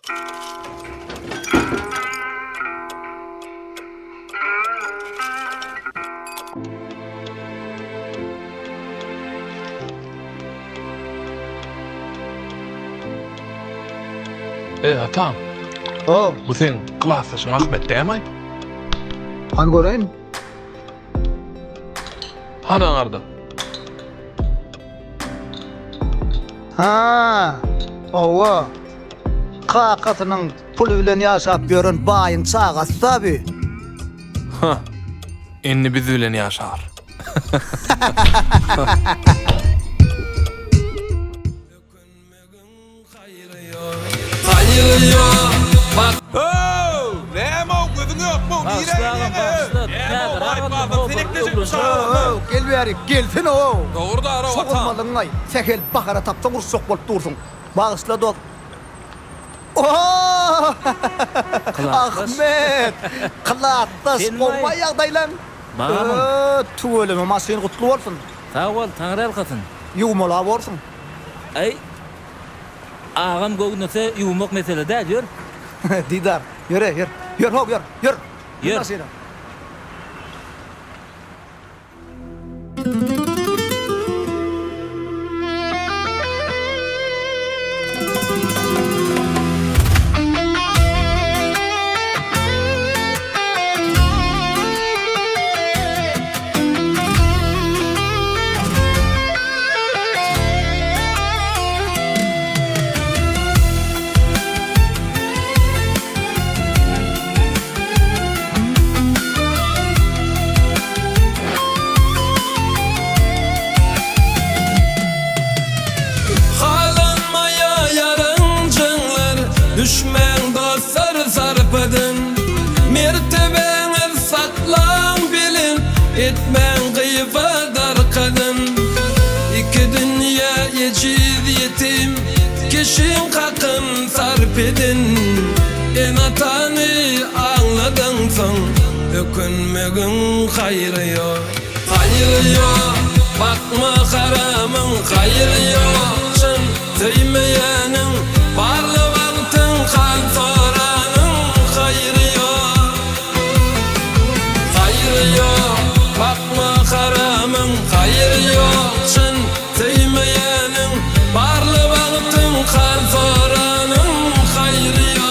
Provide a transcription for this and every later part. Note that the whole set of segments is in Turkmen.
Eý, atam. Ho. Bu seň klasdaşyň Ahmet dämi? Hany göreýin. Hany aňarda. Ha, owa. Kakasynyň puly bilen ýaşap ýören baýyň çagasy tabi. Ha. Indi biz bilen ýaşar. Gel bärik, gelsene-ow! Sogulmalyňaý, sähel bahana tapsaň uruşjak bolup dursuň. Bagyşla dost. Oho! Ahmet! Klasdaş, gowmaý ýagdaýlaň? Tüweleme, maşyn gutly bolsun! Sag bol, taňryýalkasyn. Ýuwmala borsuň. Aý, agam göwnese ýuwmak mesele däl, ýör. Didar, ýöre, ýör. Ýör how, ýör, ýör. Ýör. Maşyna. Halanmaýa ýaran jaňlar, Düşmäň dostlar sarpadan. Mertebäňiz saklaň belent, Etmäň gybat arkadan. Iki dünýä ejiz ýetim, Kişiň kakyn sarp eden. Ene-atany aňladansoň, Ökünmegiň haýry ýok. Haýry ýok, bakma haramyň haýry ýok. Çyn söýmeýäniň, barly bagtyň hal soranyň haýry ýok. Haýry ýok, bakma haramyň haýry ýok. Çyn söýmeýäniň, barly bagtyň hal soranyň haýry ýok.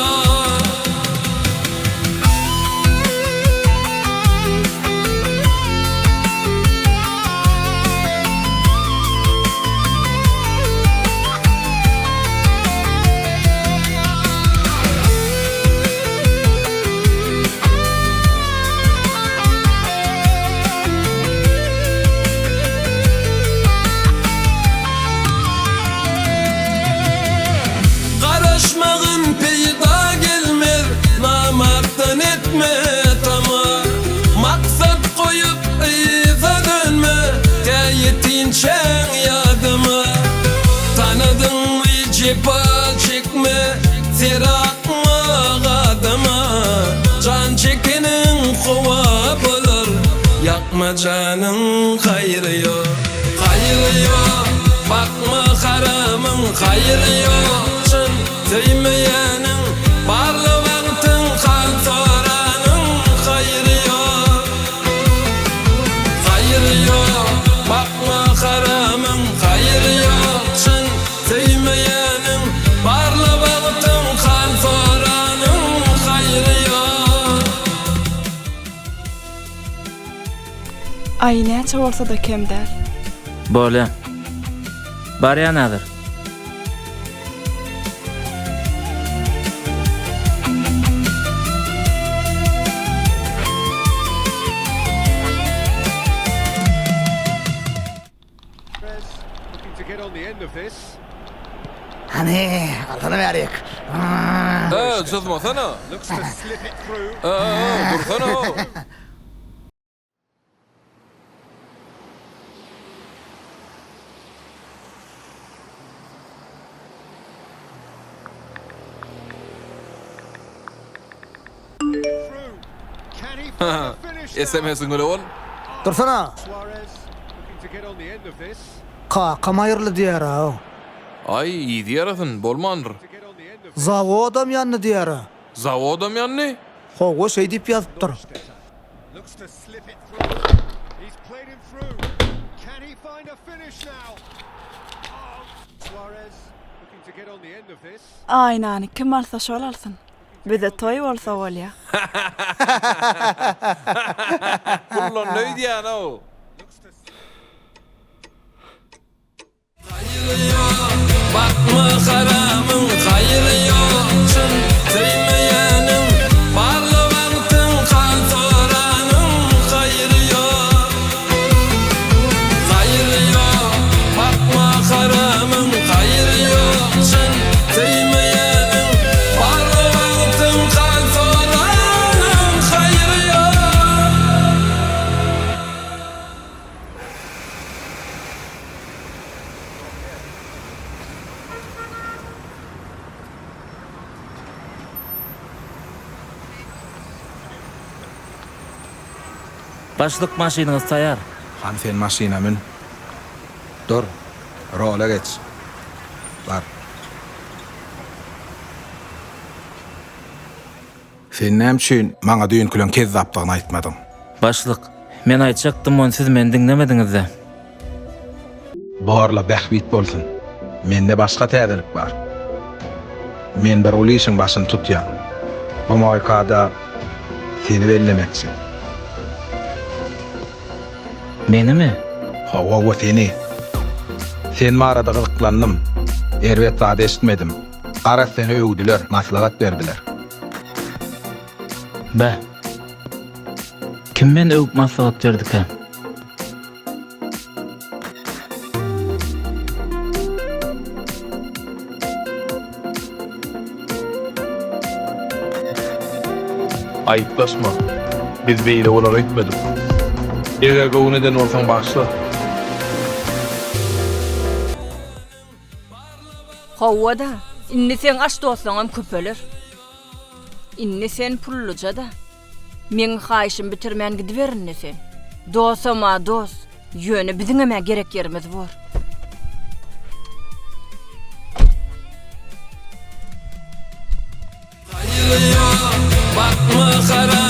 Garaşmagyn peýda gelmez, namartdan etme tama. Maksat goýup yza dönme, tä ýetinçäň ýadyma. Tanadyňmy jepa çekme, ser akmak adama. Jan çekeniň howa bolar, ýakma janyň haýry ýok. Haýry ýok, bakma haramyň haýry ýok. Çyn söýmeýäniň, barly bagtyň hal soranyň haýry ýok. Haýry ýok, bakma haramyň haýry ýok. Çyn söýmeýäniň, barly bagtyň hal soranyň haýry ýok. Aý näçe bolsada kem däl. Bolýa. Barýan häzir. Hany, alsana bärik. Eý, çyzmasana. Eý, dursana. SMS-iň bile bol. Dursana. Kakam aýryldy diýýär-ow. Aý, yzy ýarasyn, bolmandyr. Zawodam ýandy diýýär-ä. Zawodam ýandy? Hawa, şeý diýip ýazypdyr. Aýnany kim alsa şol alsyn. Bize toý bolsa bolýa. Pullandy öýdýän-ow. Haýyry ýok, bakma haramyň haýyry ýok, Çyn söýmeýäniň, barly wagtyň hal soranyň haýyry ýok. Haýyry ýok, bakma haramyň haýyry ýok, Çyn söýmeýäniň, barly wagtyň hal soranyň haýyry ýok. Başlyk maşynyňyz taýar. Hany sen maşyna mün. Dur. Rola geç. Bar. Sen näme üçin maňa düýnküleň kezzapdygyny aýtmadyň? Başlyk, men aýtjakdym ony siz meni diňlemediňiz-dä. Borla bähbit bolsun. Mende başga täzelik bar. Men bir uly işiň başyny tutýan. Bu moýkada seni bellemekçi. Menimi? Hawa, seni. Sen barada gyzyklandym. Erbet zat eşitmedim. Garaz seni öwdüler, maslahat berdiler. Beh. Kim meni öwüp maslahat berdikä? Aýyplaşma. Biz beýle bolar öýtmedik. Eger göwün eden bolsaň bagyşla. Hawa-da, indi seň aş dostlaňam köpeler. Indi sen pulluja-da. Meň haýyşymy bitirmän gidiber indi sen. Dostam-a dost, ýöne biziňem-ä gerek ýerimiz bor. Haýyry ýok, bakma haram.